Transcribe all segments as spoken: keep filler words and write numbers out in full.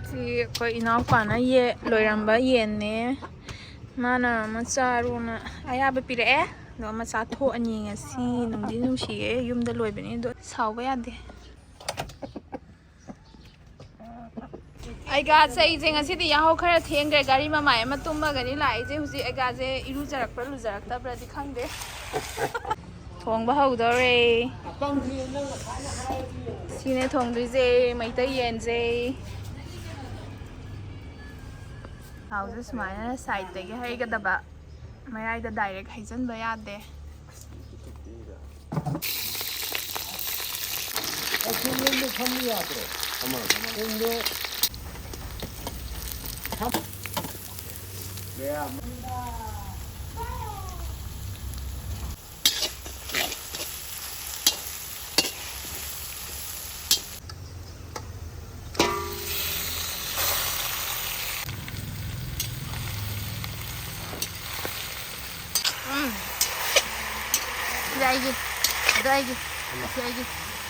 ꯁꯤ ꯑꯩꯈꯣꯏ ꯏꯅꯥꯎꯄꯥꯅ ꯌꯦ-, ꯂꯣꯏꯔꯝꯕ ꯌꯦꯟꯅꯦ꯫ ꯃꯥꯅ ꯃꯆꯥꯔꯣꯅ ꯑꯌꯥꯕ ꯄꯤꯔꯛꯑꯦ꯫ ꯑꯗꯣ ꯃꯆꯥ ꯊꯣꯛꯑꯅꯤ ꯉꯁꯤ꯫ ꯅꯨꯡꯗꯤ ꯅꯨꯡꯁꯤꯌꯦ, ꯌꯨꯝꯗ ꯂꯣꯏꯕꯅꯤ꯫ ꯑꯗꯣ ꯁꯥꯎꯕ ꯌꯥꯗꯦ꯫ ꯑꯩꯒꯥꯁꯦ ꯑꯩꯁꯦ ꯉꯁꯤꯗꯤ ꯌꯥꯍꯧ ꯈꯔ ꯊꯦꯡꯈ꯭ꯔꯦ꯫ ꯒꯥꯔꯤ ꯃꯃꯥꯏ ꯑꯃ ꯇꯨꯝꯃꯒꯅꯤ ꯂꯥꯛꯏꯁꯦ꯫ ꯍꯧꯖꯤꯛ ꯑꯩꯒꯥꯁꯦ ꯏꯔꯨꯖꯔꯛꯄ꯭ꯔꯥ ꯂꯨꯖꯔꯛꯇꯕ꯭ꯔꯥꯗꯤ ꯈꯪꯗꯦ꯫ ꯊꯣꯡꯕ ꯍꯧꯗꯧꯔꯦ꯫ ꯁꯤꯅꯦ ꯊꯣꯡꯗꯣꯏꯁꯦ, ꯃꯩꯇꯩ ꯌꯦꯟꯁꯦ꯫ ꯊꯥꯎꯁꯦ ꯁꯨꯃꯥꯏꯅ ꯁꯥꯏꯗꯇꯒꯤ ꯍꯩꯒꯗꯕ, ꯃꯌꯥꯏꯗ ꯗꯥꯏꯔꯦꯛ ꯍꯩꯖꯤꯟꯕ ꯌꯥꯗꯦ꯫ ꯎꯝ꯫ ꯁꯤꯗ ꯑꯩꯒꯤ꯫ ꯑꯗꯣ ꯑꯩꯒꯤ꯫ ꯑꯁꯤ ꯑꯩꯒꯤ꯫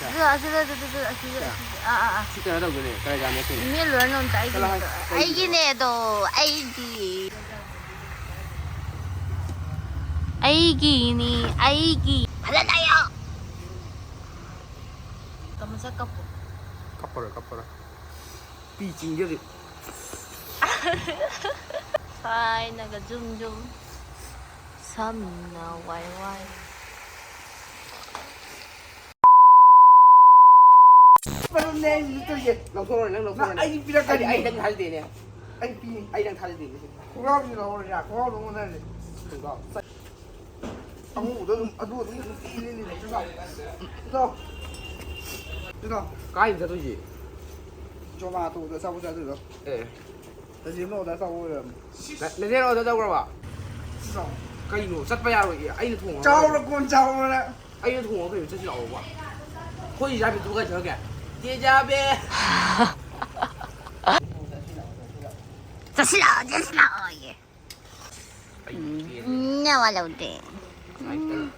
ꯑꯗꯨ, ꯑꯁꯤꯗ, ꯑꯗꯨ, ꯑꯗꯨ, ꯑꯗꯨ, ꯑꯁꯤꯗ, ꯑꯁꯤꯗ꯫ ꯑꯥ, ꯑꯥ, ꯑꯥ꯫ ꯁꯤ ꯀꯩꯅꯣ ꯇꯧꯗꯣꯏꯅꯦ, ꯀꯔꯥꯏ ꯖꯥꯝꯅꯦ ꯁꯤ? ꯃꯦꯠꯂꯨꯔꯅꯨ ꯑꯝꯇ ꯑꯩꯒꯤꯅꯦ ꯆꯠꯂꯣ, ꯑꯗꯣ꯫ ꯀꯩꯒꯤꯅꯣ? ꯑꯩꯒꯤꯅꯦ ꯑꯗꯣ, ꯑꯩꯒꯤ꯫ ꯑꯩꯒꯤꯅꯤ, ꯑꯩꯒꯤ꯫ ꯐꯖꯅ ꯂꯩꯌꯣ꯫ ꯀꯞꯄꯔꯣꯏ, ꯀꯞꯄꯔꯣꯏ꯫ ꯄꯤ ꯆꯤꯡꯖꯔꯤ꯫ ꯊꯥꯏꯅꯒ ꯖꯨꯝ ꯖꯨꯝ꯫ ꯁꯝꯅ ꯋꯥꯏ ꯋꯥꯏ꯫ ꯃꯔꯨꯝꯅꯦ ꯑꯩꯅ ꯂꯤꯠꯇꯣꯏꯁꯦ꯫ ꯂꯧꯊꯣꯛꯑꯣ, ꯅꯪ ꯂꯧꯊꯣꯛꯑꯣ꯫ ꯅꯪ ꯑꯩ ꯄꯤꯔꯛꯀꯅꯤ꯫ ꯑꯩ, ꯑꯩ ꯅꯪ ꯊꯥꯖꯗꯦꯅꯦ꯫ ꯑꯩ ꯄꯤꯅꯤ꯫ ꯑꯩ ꯅꯪ ꯊꯥꯖꯗꯦꯅꯦ꯫ ꯈꯣꯡꯒ꯭ꯔꯥꯎꯁꯤ ꯂꯧꯔꯣ, ꯌꯥ, ꯈꯣꯡꯒ꯭ꯔꯥꯎꯗꯣ ꯑꯣꯟꯅꯔꯁꯦ꯫ ꯈꯣꯡꯒ꯭ꯔꯥꯎ꯫ ꯑꯉꯧꯕꯗꯣ ꯑꯗꯨꯝ, ꯑꯗꯨ ꯑꯗꯨꯝ ꯅꯨꯡꯇꯤ ꯂꯤꯠꯂꯤꯅꯦ꯫ ꯆꯠꯂꯣ꯫ ꯆꯠꯂꯣ꯫ ꯆꯠꯂꯣ꯫ ꯀꯥꯏꯗ ꯆꯠꯇꯣꯏꯁꯦ? ꯖꯣꯃꯥꯇꯣꯗ ꯑꯆꯥꯄꯣꯠ ꯆꯥꯗꯣꯏꯔꯣ? ꯑꯦ꯫ ꯅꯖꯤꯞꯅ order ꯇꯧꯕ ꯑꯣꯏꯔꯝꯅꯤ꯫ ꯅ-, ꯅꯖꯤꯞꯅ order ꯇꯧꯈ꯭ꯔꯕ? ꯆꯥꯎ꯫ ꯀꯩꯅꯣ? ꯆꯠꯄ ꯌꯥꯔꯣꯏꯌꯦ꯫ ꯑꯩꯅ ꯊꯣꯡꯉꯒ ꯆꯥꯎꯔ ꯂꯩꯔꯦ꯫ ꯀꯣꯟ ꯆꯥꯎꯔ꯫ ꯑꯩꯅ ꯊꯣꯡꯉꯒ ꯀꯩꯅꯣ? ꯆꯠꯁꯤ ꯂꯥꯛꯑꯣꯕ꯫ ꯑꯩꯈꯣꯏ ꯏꯆꯥ ꯄꯤꯛꯇ꯭ꯔꯨ ꯀꯥꯏ ꯆꯠꯈ꯭ꯔꯒꯦ? ꯆꯦ ꯆꯥꯕꯤ! ꯆꯠꯁꯤ ꯂꯥꯛꯑꯣ, ꯆꯠꯁꯤ ꯂꯥꯛꯑꯣꯌꯦ꯫ ꯎꯝ, ꯅꯋꯥ ꯂꯧꯗꯦ꯫ ꯎꯝ꯫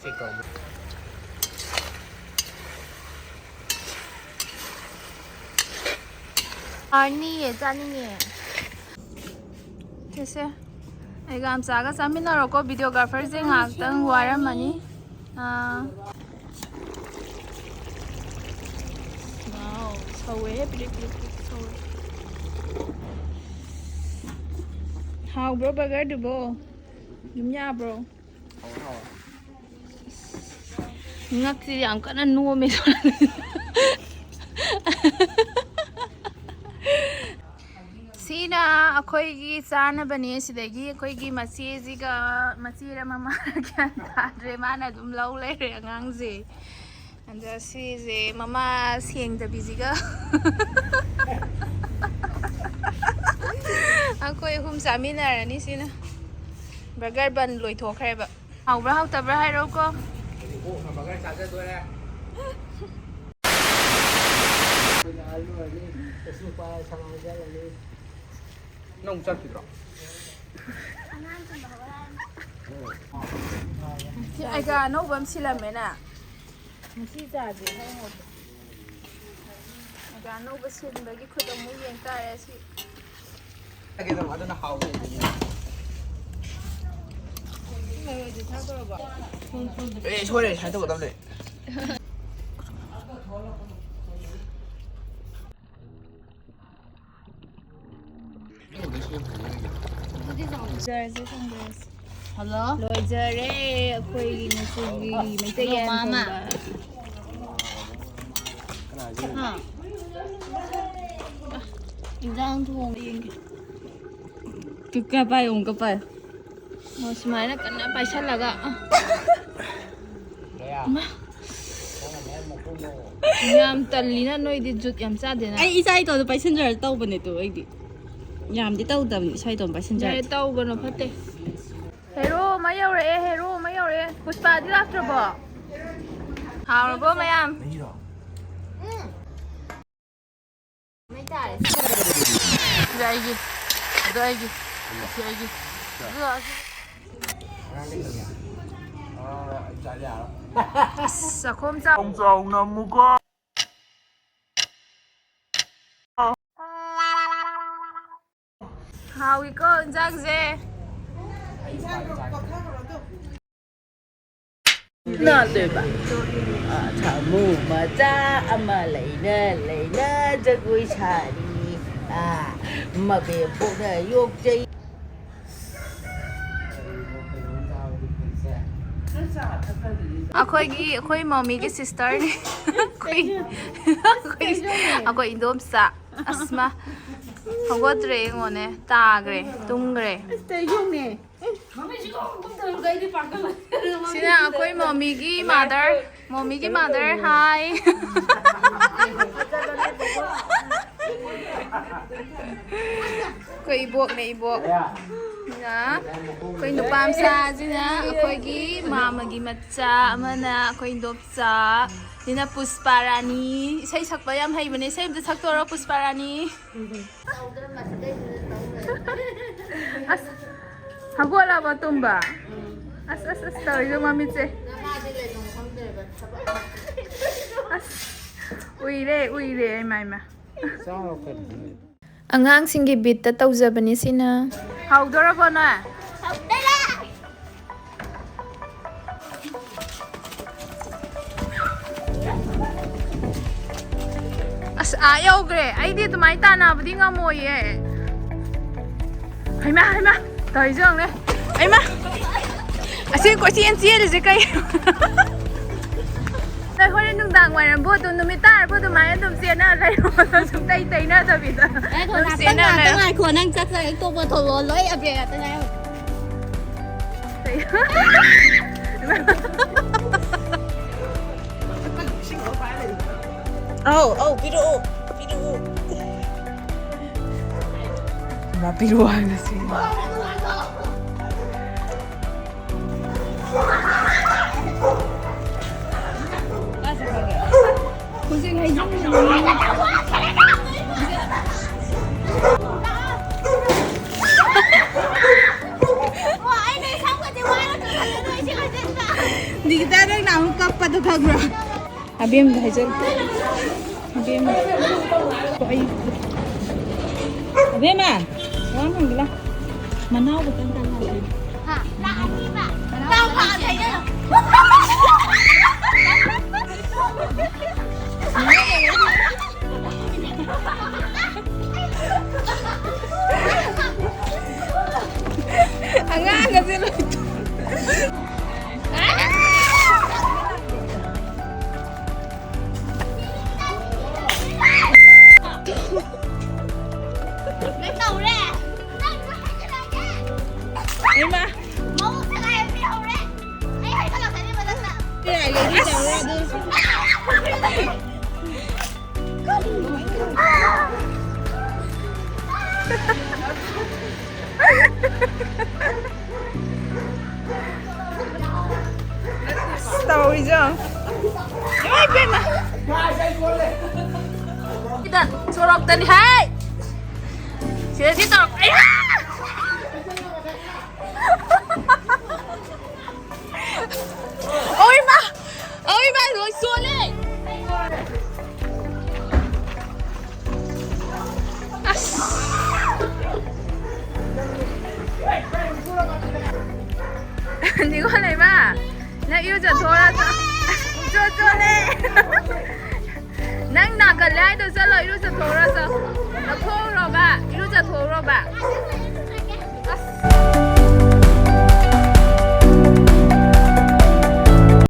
ꯍꯥꯎꯅꯤꯌꯦ, ꯆꯥꯅꯤꯡꯉꯦ꯫ ꯁꯦ, ꯁꯦ꯫ ꯑꯩꯒ ꯑꯝꯆꯥꯒ ꯆꯥꯃꯤꯟꯅꯔꯣꯀꯣ, videographerꯁꯦ ꯉꯥꯏꯍꯥꯛꯇꯪ ꯋꯥꯔꯝꯃꯅꯤ꯫ ꯑꯥ꯫ Wow, ꯁꯧꯋꯦꯍꯦ, ꯄꯤꯔꯤꯛ ꯄꯤꯔꯤꯛ ꯄꯤꯔꯤꯛ ꯁꯧꯋꯦ꯫ ꯍꯥꯎꯕ꯭ꯔꯣ burgerꯗꯨꯕꯣ? ꯑꯗꯨꯝ ꯌꯥꯕ꯭ꯔꯣ? ꯉꯛꯁꯤ ꯌꯥꯝ ꯀꯟꯅ ꯅꯣꯝꯃꯦ꯫ ꯁꯤꯅ ꯑꯩꯈꯣꯏꯒꯤ ꯆꯥꯅꯕꯅꯦ꯫ ꯁꯤꯗꯒꯤ ꯑꯩꯈꯣꯏꯒꯤ ꯃꯆꯦꯁꯤꯒ, ꯃꯆꯦꯔ ꯃꯃꯥꯔ ꯒ꯭ꯌꯥꯟ ꯇꯥꯗ꯭ꯔꯦ, ꯃꯥꯅ ꯑꯗꯨꯝ ꯂꯧ ꯂꯩꯔꯦ ꯑꯉꯥꯡꯁꯦ꯫ ꯑꯗ ꯁꯤꯁꯦ ꯃꯃꯥ ꯁꯦꯡꯗꯕꯤꯁꯤꯒ ꯑꯩꯈꯣꯏ ꯑꯍꯨꯝ ꯆꯥꯃꯤꯟꯅꯔꯅꯤ꯫ ꯁꯤꯅ burger bun ꯂꯣꯏꯊꯣꯛꯈ꯭ꯔꯦꯕ꯫ ꯍꯥꯎꯕ꯭ꯔꯥ ꯍꯥꯎꯇꯕ꯭ꯔꯥ ꯍꯥꯏꯔꯛꯎꯀꯣ꯫ ꯅꯪ ꯆꯠꯈꯤꯗ꯭ꯔꯣ? ꯑꯩꯒ ꯑꯅꯧꯕ ꯑꯃ ꯁꯤꯜꯂꯝꯃꯦꯅ꯫ ꯉꯁꯤ ꯆꯥꯁꯦ ꯍꯥꯏꯔꯝꯃꯣ꯫ ꯑꯗ ꯑꯅꯧꯕ ꯁꯤꯟꯕꯒꯤ ꯈꯨꯠ ꯑꯃꯨꯛ ꯌꯦꯡ ꯇꯥꯔꯦ ꯁꯤ꯫ ꯑꯗꯨꯅ ꯍꯥꯎꯕ ꯑꯣꯏꯗꯣꯏꯅꯤ꯫ ꯑꯦ, ꯁꯣꯏꯔꯦ, ꯁꯨꯃꯥꯏꯅ ꯇꯧꯒꯗꯕꯅꯦ꯫ ꯂꯣꯏꯖꯔꯁꯦ, ꯊꯣꯡꯖꯔꯁꯦ꯫ ꯍꯜꯂꯣ꯫ ꯂꯣꯏꯖꯔꯦ ꯑꯩꯈꯣꯏꯒꯤ ꯉꯁꯤꯒꯤ ꯃꯩꯇꯩ ꯌꯦꯟ ꯃꯥꯃ꯫ ꯊꯣꯡꯕ꯫ ꯍꯥ? ꯏꯟꯖꯥꯡ ꯊꯣꯡꯕ ꯌꯦꯡꯒꯦ꯫ ꯀ-, ꯀ-, ꯄꯥꯏꯌꯣ, ꯑꯃꯨꯛꯀ ꯄꯥꯏꯌꯣ꯫ ꯑꯣ, ꯁꯨꯃꯥꯏꯅ ꯀꯟꯅ ꯄꯥꯏꯁꯜꯂꯒ, ꯑ꯫ ꯏꯃꯥ꯫ ꯌꯥꯝ ꯇꯜꯂꯤꯅ ꯅꯣꯏꯗꯤ ꯖꯨꯠ ꯌꯥꯝ ꯆꯥꯗꯦꯅ꯫ ꯑꯩ ꯏꯆꯥ ꯏꯇꯣꯗ ꯄꯥꯏꯁꯟꯖꯔ ꯇꯧꯕꯅꯦ ꯇꯨ ꯑꯩꯗꯤ꯫ ꯌꯥꯝꯗꯤ ꯇꯧꯗꯕꯅꯤ ꯏꯆꯥ ꯏꯇꯣꯝ ꯄꯥꯏꯁꯟꯖꯔ꯫ ꯌꯥꯔꯦ, ꯇꯧꯒꯅꯨ, ꯐꯠꯇꯦ꯫ ꯍꯦꯔꯣ ꯑꯃ ꯌꯧꯔꯛꯑꯦ, ꯍꯦꯔꯣ ꯑꯃ ꯌꯧꯔꯛꯑꯦ꯫ ꯄꯨꯁꯄꯥꯗꯤ ꯂꯥꯛꯇ꯭ꯔꯕꯣ? ꯍꯥꯎꯔꯕꯣ ꯃꯌꯥꯝ? ꯎꯝ꯫ ꯃꯩ ꯇꯥꯔꯦ꯫ ꯁꯤꯗ ꯑꯩꯒꯤ, ꯑꯗꯣ ꯑꯩꯒꯤ, ꯑꯁꯤ ꯑꯩꯒꯤ꯫ ꯑꯗꯣ ꯑꯁꯤ꯫ ꯑꯁ, ꯆꯥꯛꯈꯣꯝ ꯆꯥꯎ-, ꯆꯥꯎꯅ ꯑꯃꯨꯛꯀ꯫ ꯍꯥꯎꯏꯀꯣ ꯏꯟꯖꯥꯡꯁꯦ꯫ ꯅꯥꯗꯣꯏꯕ꯫ ꯑ, ꯁꯥꯃꯨ ꯃꯆꯥ ꯑꯃ ꯂꯩꯅ ꯂꯩꯅ ꯖꯒꯣꯏ ꯁꯥꯔꯤ꯫ ꯑ, ꯃꯕꯦꯝ ꯄꯣꯛꯅ ꯌꯣꯛꯆꯩ꯫ ꯑꯩꯈꯣꯏꯒꯤ, ꯑꯩꯈꯣꯏ ꯃꯃꯤꯒꯤ ꯁꯤꯁꯇꯔꯅꯤ꯫ ꯑꯩꯈꯣꯏ, ꯑꯩꯈꯣꯏ, ꯑꯩꯈꯣꯏ ꯏꯟꯗꯣꯝꯆꯥ꯫ ꯑꯁꯃ꯫ ꯍꯧꯒꯠꯇ꯭ꯔꯦ ꯌꯦꯡꯉꯣꯅꯦ꯫ ꯇꯥꯈ꯭ꯔꯦ꯫ ꯇꯨꯝꯈ꯭ꯔꯦ꯫ ꯑꯁ, ꯇꯩꯖꯧꯅꯦ꯫ ꯁꯤꯅ ꯑꯩꯈꯣꯏ ꯃꯣꯃꯤꯒꯤ ꯃꯥꯗꯔ꯫ ꯃꯣꯃꯤꯒꯤ ꯃꯥꯗꯔ꯫ ꯍꯥꯏ꯫ ꯑꯩꯈꯣꯏ ꯏꯕꯣꯛꯅꯦ, ꯏꯕꯣꯛ꯫ ꯁꯤꯅ ꯑꯩꯈꯣꯏ ꯅꯨꯄꯥ ꯃꯆꯥꯁꯤꯅ ꯑꯩꯈꯣꯏꯒꯤ ꯃꯥꯃꯒꯤ ꯃꯆꯥ ꯑꯃꯅ ꯑꯩꯈꯣꯏ ꯏꯟꯗꯣꯝꯆꯥ꯫ ꯁꯤꯅ ꯄꯨꯁꯄꯥ ꯔꯥꯅꯤ꯫ ꯏꯁꯩ ꯁꯛꯄ ꯌꯥꯝ ꯍꯩꯕꯅꯦ꯫ ꯏꯁꯩ ꯑꯝꯇ ꯁꯛꯇꯣꯔꯣ, ꯄꯨꯁꯄꯥ ꯔꯥꯅꯤ? ꯑꯁ, ꯍꯧꯒꯠꯂꯕꯣ ꯇꯨꯝꯕ? ꯑꯁ, ꯑꯁ, ꯑꯁ, ꯇꯧꯔꯤꯗꯣ ꯃꯃꯤꯠꯁꯦ꯫ ꯑꯁ, ꯎꯏꯔꯦ, ꯎꯏꯔꯦ, ꯏꯃꯥ, ꯏꯃꯥ꯫ ꯑꯉꯥꯡꯁꯤꯡꯒꯤ ꯕꯤꯠꯇ ꯇꯧꯖꯕꯅꯤ ꯁꯤꯅ꯫ ꯍꯧꯗꯣꯔꯕꯣ ꯅꯣꯏ? ꯑꯁ, ꯑꯥ ꯌꯧꯈ꯭ꯔꯦ꯫ ꯑꯩꯗꯤ ꯑꯗꯨꯃꯥꯏꯅ ꯇꯥꯟꯅꯕꯗꯤ ꯉꯝꯃꯣꯏꯌꯦ꯫ ꯍꯩꯃꯥ, ꯍꯩꯃꯥ, ꯇꯧꯔꯤꯁꯦ ꯌꯦꯡꯉꯨꯅꯦ꯫ ꯍꯩꯃꯥ, ꯑꯁꯤ ꯀꯣꯏꯆꯦꯟ ꯆꯦꯜꯂꯤꯁꯦ ꯀꯩ? ꯅꯣꯏ ꯍꯣꯔꯦꯟ ꯅꯨꯡꯗꯥꯡ ꯋꯥꯏꯔꯝꯕꯨ ꯑꯗꯨꯝ, ꯅꯨꯃꯤꯠ ꯇꯥꯔꯕꯨ ꯑꯗꯨꯃꯥꯏꯅ ꯑꯗꯨꯝ ꯆꯦꯟꯅ ꯂꯩꯔꯣ꯫ ꯁꯨꯡꯇꯩ ꯇꯩꯅꯗꯕꯤꯗ ꯉꯥꯏꯈꯣ, ꯑꯗꯨꯝ ꯉꯥꯛꯇꯪ, ꯆꯦꯟꯅ ꯉꯥꯛꯇꯪ ꯂꯩꯔꯣ꯫ ꯉꯥꯏꯈꯣ꯫ ꯅꯪ ꯆꯠꯈ꯭ꯔꯒ ꯑꯩ ꯇꯣꯛꯄ ꯊꯣꯛꯂꯛꯑꯣ꯫ ꯂꯣꯏ ꯑꯕꯦꯔ ꯉꯥꯛꯇ ꯉꯥꯏꯍꯧꯔꯦ꯫ ꯑꯧ, ꯑꯧ, ꯄꯤꯔꯛꯑꯣ, ꯄꯤꯔꯛꯑꯣ꯫ ꯏꯃꯥ, ꯄꯤꯔꯛꯑꯣ ꯍꯥꯏꯕꯁꯤ꯫ ꯍꯧꯖꯤꯛ ꯍꯩꯖꯤꯟꯕꯅꯤ꯫ ꯅꯤꯒꯤꯇꯥ, ꯅꯪ ꯅꯍꯥꯟꯃꯨꯛ ꯀꯞꯄꯗꯣ ꯈꯪꯕ꯭ꯔꯣ? ꯑꯕꯦꯝꯗ ꯍꯥꯏꯖꯜꯂꯨ꯫ ꯑꯕꯦꯝꯃ꯫ ꯑꯩ ꯑꯕꯦꯝꯃ! ꯅꯪ ꯊꯝꯒꯦ ꯂꯥꯎ꯫ ꯃꯅꯥꯎ ꯈꯛꯇꯪ ꯀꯜꯂꯛꯑꯒꯦ꯫ ꯍꯥ? ꯂꯥꯛꯑꯅꯤꯕ꯫ ꯃꯅꯥꯎ ꯈꯛꯇꯪ ꯀꯜꯂꯛꯑꯒꯦ꯫ ꯑꯉꯥꯡꯒꯁꯦ ꯂꯣꯏ꯫ ꯅꯪ ꯇꯧꯔꯦ꯫ ꯏꯃꯥ꯫ ꯃꯕꯨꯛ ꯁꯦꯒꯥꯏ ꯑꯃ ꯄꯤꯍꯧꯔꯦ꯫ ꯑꯩ ꯍꯩꯒꯠꯂꯛꯀꯅꯤ ꯃꯊꯪꯗ꯫ ꯌꯥꯏ, ꯂꯩꯕꯤ ꯇꯧꯔꯣ ꯑꯗꯨ꯫ ꯇꯧꯔꯤꯁꯦ ꯌꯦꯡꯉꯣ꯫ ꯏꯃꯥ ꯏꯕꯦꯝꯃ꯫ ꯁꯤꯗ ꯁꯣꯔꯣꯛꯇꯅꯤ ꯍꯥꯏ꯫ ꯁꯤꯗ ꯁꯤ ꯇꯧꯔꯛ-, ꯑꯩ-, ꯑꯣ ꯏꯃꯥ! ꯑꯣ ꯏꯃꯥ! ꯂꯣꯏ ꯆꯣꯠꯂꯦ! ꯑꯁ! ꯅꯤꯉꯣꯜ ꯂꯩꯃ! ꯅꯪ ꯏꯔꯨꯖꯊꯣꯛꯑꯣꯔꯣ? ꯆꯣ-, ꯆꯣꯠꯂꯦ! ꯅꯪ ꯅꯥꯒꯜꯂꯦ ꯍꯥꯏꯗꯣ ꯆꯠꯂꯣ, ꯏꯔꯨꯖꯊꯣꯛꯎꯔꯣ ꯆꯣ꯫